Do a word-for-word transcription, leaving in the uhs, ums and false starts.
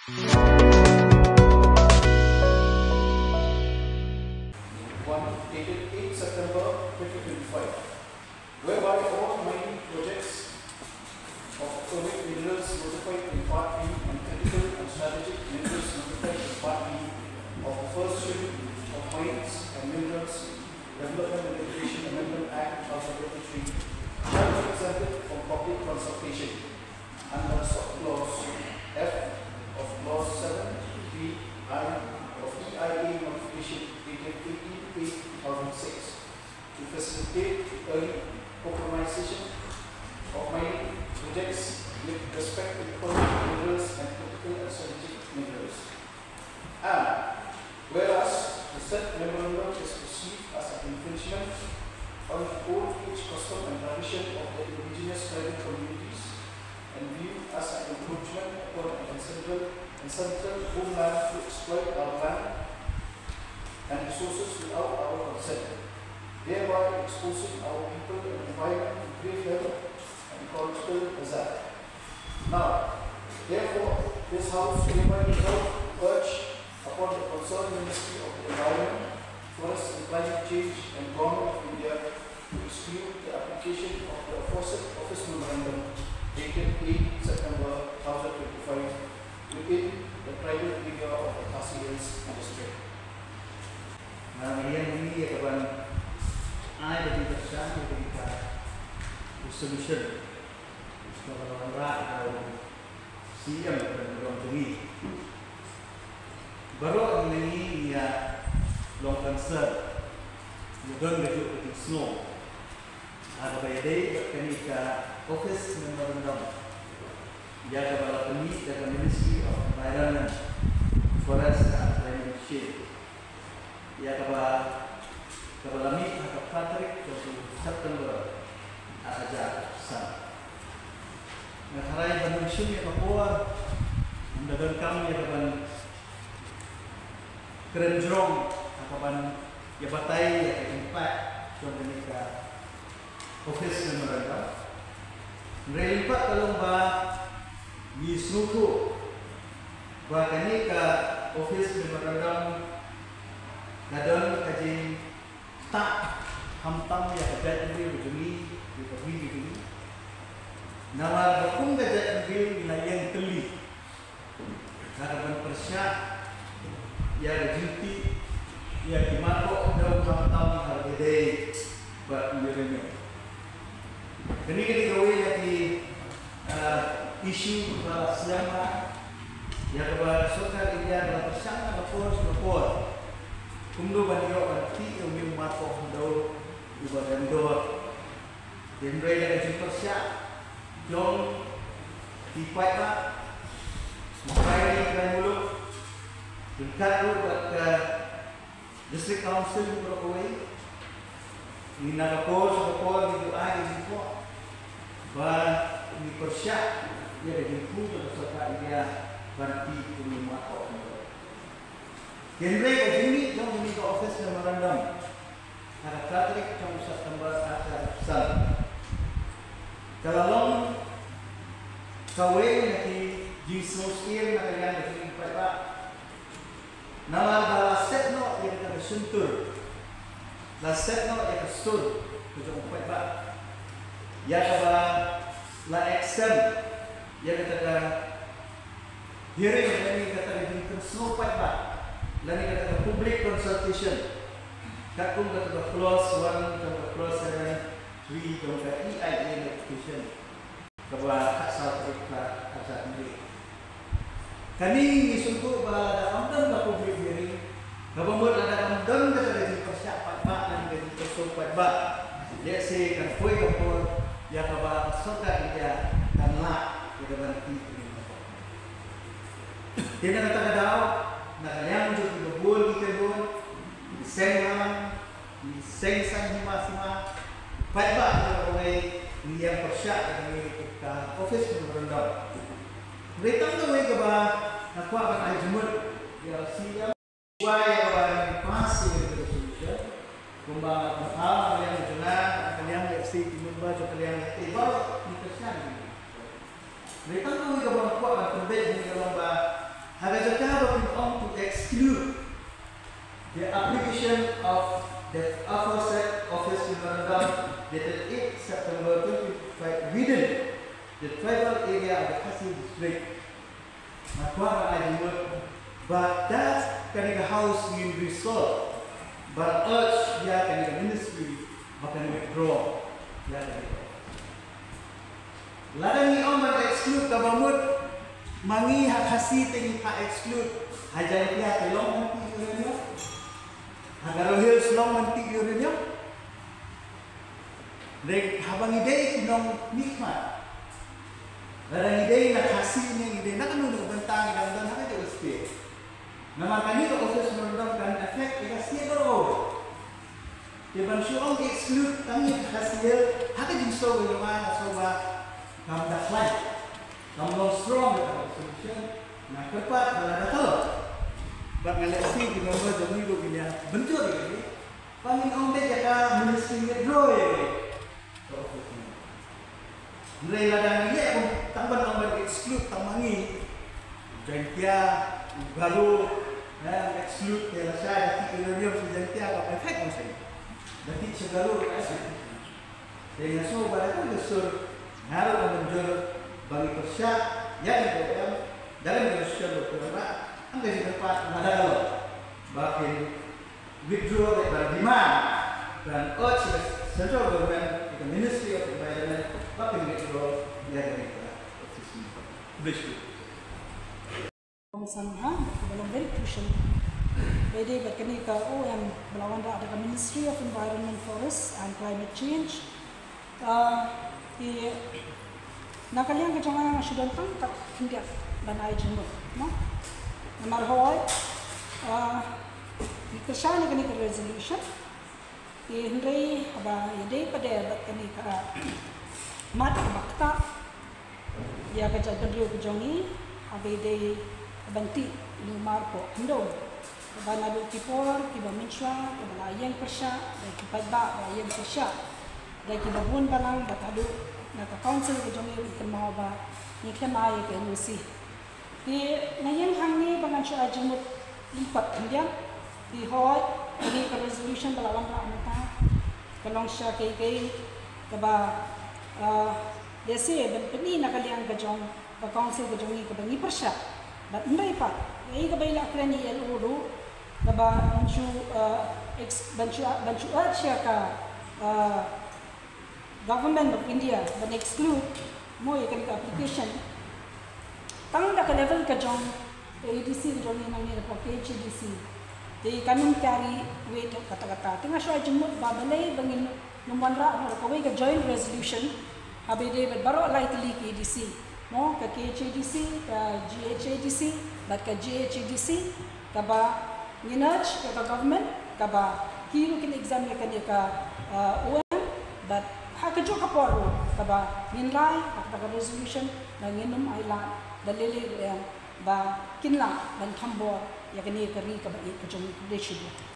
One dated eighth September twenty twenty-five, whereby all mining projects of earnest minerals notified in Part B and critical and strategic minerals notified in Part B of the first schedule of Mines and Minerals Development and Regulation Amendment Act two thousand twenty-three shall be exempted from public consultation under sub-clause F of clause seven B I of E I A notification dated eighteen eight two thousand six to facilitate the early compromisation of mining projects with respect to earnest minerals and critical and strategic minerals. And whereas the said memorandum is perceived as an infringement on the old age custom and tradition of the indigenous tribal communities and viewed as an encroachment upon an ancestral, ancestral homeland to exploit our land and resources without our consent, thereby exposing our people and environment to grave health and ecological hazard. Now, therefore, this House hereby resolve to urge upon the concerned Ministry of the Environment, Forest and Climate Change and Government of India to exclude the application of the aforesaid office memorandum dated eighth September two thousand twenty-five within the tribal area of the Khasi Hills District. Nga ïa ngi ïa ka ban ai ka jingpyrshang ïa ka resolution. Ka ban wanrah ïa ka C M ka ban long jong ngi. Baroh ngi ïa long concern. Ïa don ka juk ka jingsngew. Ha kaba ïadei bad kane ka office memorandum ïa kaba la pynmih da ka Ministry of Environment, Forest and Climate Change, ïa kaba, kaba la mih ha ka phra tarik jong u September ar hajar san. Nga tharai ban ym shim ïa ka por, ynda donkam ïa ka ban kren jrong ha ka ban ïa batai ïa ka impact jong kane ka office memorandum. Hynrei lympat ka long ba ngi sngewthuh ba kane ka office memorandum ka don ka jingtah khamtam ïa ka jaitbynriew ka jong ngi, ïa ka ri ka jong ngi. Namar ba kum ka jaitbynriew ngi la ïeng tylli ha ka ban pyrshah ïa ka jingtih ïa ki marpoh daw khamtam ha ka dei bad uranium. Kane ka dei kawei na ki, ah, issue ba la sngewbha ïa kaba ka sorkar India ka la pyrshang ha ka por sha ka por kumno ban ïoh ban tih ïa u marpoh daw uba don dor. Hynrei da ka jingpyrshah jong ki paidbah, ki paidbah ki muluk, ryngkat ruh bad ka District Council baroh kawei, ngi na ka por sha ka por ngi ju ai ka jingkyrpad ba ngi pyrshah ïa ka jingkyrkhu ka sorkar India ban tih ïa u marpoh. Hynrei ka jingmih jong kane ka office memorandum ha ka phra tarik jong u September ar hajar san ka la long kawei na ki jingsngewsih na ka liang ka jong ki paidbah. Namar ba la set noh ïa kata ka shyntur, la set noh ïa ka sur ka jong u paidbah, ïa kaba la exempt ïa kata ka hearing lane kata ka jingpynsngew paidbah lane kata ka public consultation, katkum kata ka clause one jong ka clause seven three jong ka E I A notification kaba khatsaw tarik ka khatsaw tarik. Kane ngi sngewthuh ba lada kam don ka public hearing, kaba mut lada kam don kata ka jingpyrshah paidbah lane ka jingpynsngew paidbah, lehse kan poi ka por ïa kaba ka sorkar India kan lah ïa kaba ngi tih. Te na kata ka daw, na ka liang jong kiba bun ki kynhun, ki seng lam, ki seng saiñ hima sima, paidbah na ka bynta ngi ïa pyrshah ïa kane ka office memorandum. Hynrei tang kawei kaba nga kwah ban ai jingmut ïa C M, wai ïa kaba ngi pass ïa ka resolution. Kumba nga pynpaw na ka liang jong nga, na ka liang lehse ki member jong ka liang lehse baroh ngi pyrshang ïa kane. Hynrei tang kawei kaba nga kwah ban pynbeit ïa ka long ba of the aforesaid office memorandum dated eighth September twenty twenty-five within the tribal area of the Khasi district. Nga kwah ban ai jingmut ba da kane ka House ngin resolve ban urge ïa kane ka ministry ba kan withdraw ïa kane ka. Lada ngi ong ban exclude kaba mut, ma ngi ha Khasi te ngi phah exclude, ha Jaiñtia te long ban tih uranium, ha Garo Hills long ban tih uranium. Dei haba ngi dei ki nongmihkhmat, lada ngi dei na Khasi ne ngi dei na kano kano ka bynta ngi dang don ha ka jong ka state. Namar kane ka office memorandum kan affect ïa ka state baroh. Te ban shu ong exclude tang ïa ka Khasi Hills ha ka jingsngew ka jong nga, nga sngew ba kam da khlaiñ, kam long strong ka solution. Nga kyrpad ba lada ka long, bad nga lehse ki member jong ngi ruh kin ïa pynjur ïa kane. Ba ngin ong beit ïa ka ministry withdraw ïa ka office. Hynrei lada ngi leh kum tang ban ong ban exclude tang ma ngi, Jaiñtia, Garo, eh, exclude, te lashai da tih uranium sha Jaiñtia ka effect ma sha ngi. Da tih sha Garo ka effect. Te nga sngew ba da kane ka sur nga ruh nga mynjur ba ngi pyrshah ïa kane ka em, da kane ka resolution ruh ka rat, hynrei nga kyrpad lada ka long ba kin withdraw, ban demand, ban urge the central government, the Ministry of Environment, ba kin withdraw ïa kane ka office. Khublei shibun. Kong Sangha, ba long very crucial. Ba dei bad kane ka O M ba la wanrah da ka Ministry of Environment, Forest and Climate Change. Ah, te na ka liang ka jong nga nga shu don tang ka khyndiat ban ai jingmut, no? Namar hooid, ah, ngi kyrshan ïa kane ka resolution. Te hynrei haba ïadei pat de bad kane ka mat kaba ktah ïa ka jaitbynriew ka jong ngi, haba ïadei ban tih ïa u marpoh khyndew. Kaba naduh ki por kiba mynshuwa, kaba la ïeng pyrshah da ki paidbah, ba ïeng pyrshah da kiba bun balang, bad haduh na ka council ka jong ngi ruh kynmaw ba ngi khlem ai ïa ka N O C. Te nga ïeng hangne ba ngan shu ai jingmut lyngkot khyndiat. Te hooid, kane ka resolution ba la wanrah mynta ka long sha kaei kaei kaba, ah, lehse ban pyni na ka liang ka jong ka council ka jong ngi kaba ngi pyrshah. Bad hynrei pat, ïa kaba i la kren i L O ruh, kaba ban shu, ah, ex-, ban shu, ban shu urge ïa ka, ah, Government of India ban exclude mo ïa kane ka application. Tang da ka level ka jong ka A D C ka jong ngi nangne, ka K H A D C. Te kan ym carry weight kata kata. Te nga shu ai jingmut ba balei ba ngin nym wanrah mo da kawei ka joint resolution, haba ïadei bad baroh lai tylli ki A D C. Mo ka K H A D C, ka G H A D C, bad ka G H A D C, kaba ngin urge ïa ka government kaba ki ruh kin examine ïa kane ka, uh, O M, bad ha kajuh ka por ruh kaba ngin rai ha kata ka resolution ba ngin nym ailad da lei lei ruh em ba kin lah ban thombor ïa kane ka ri kaba ïeit ka jong ngi. Khublei shibun.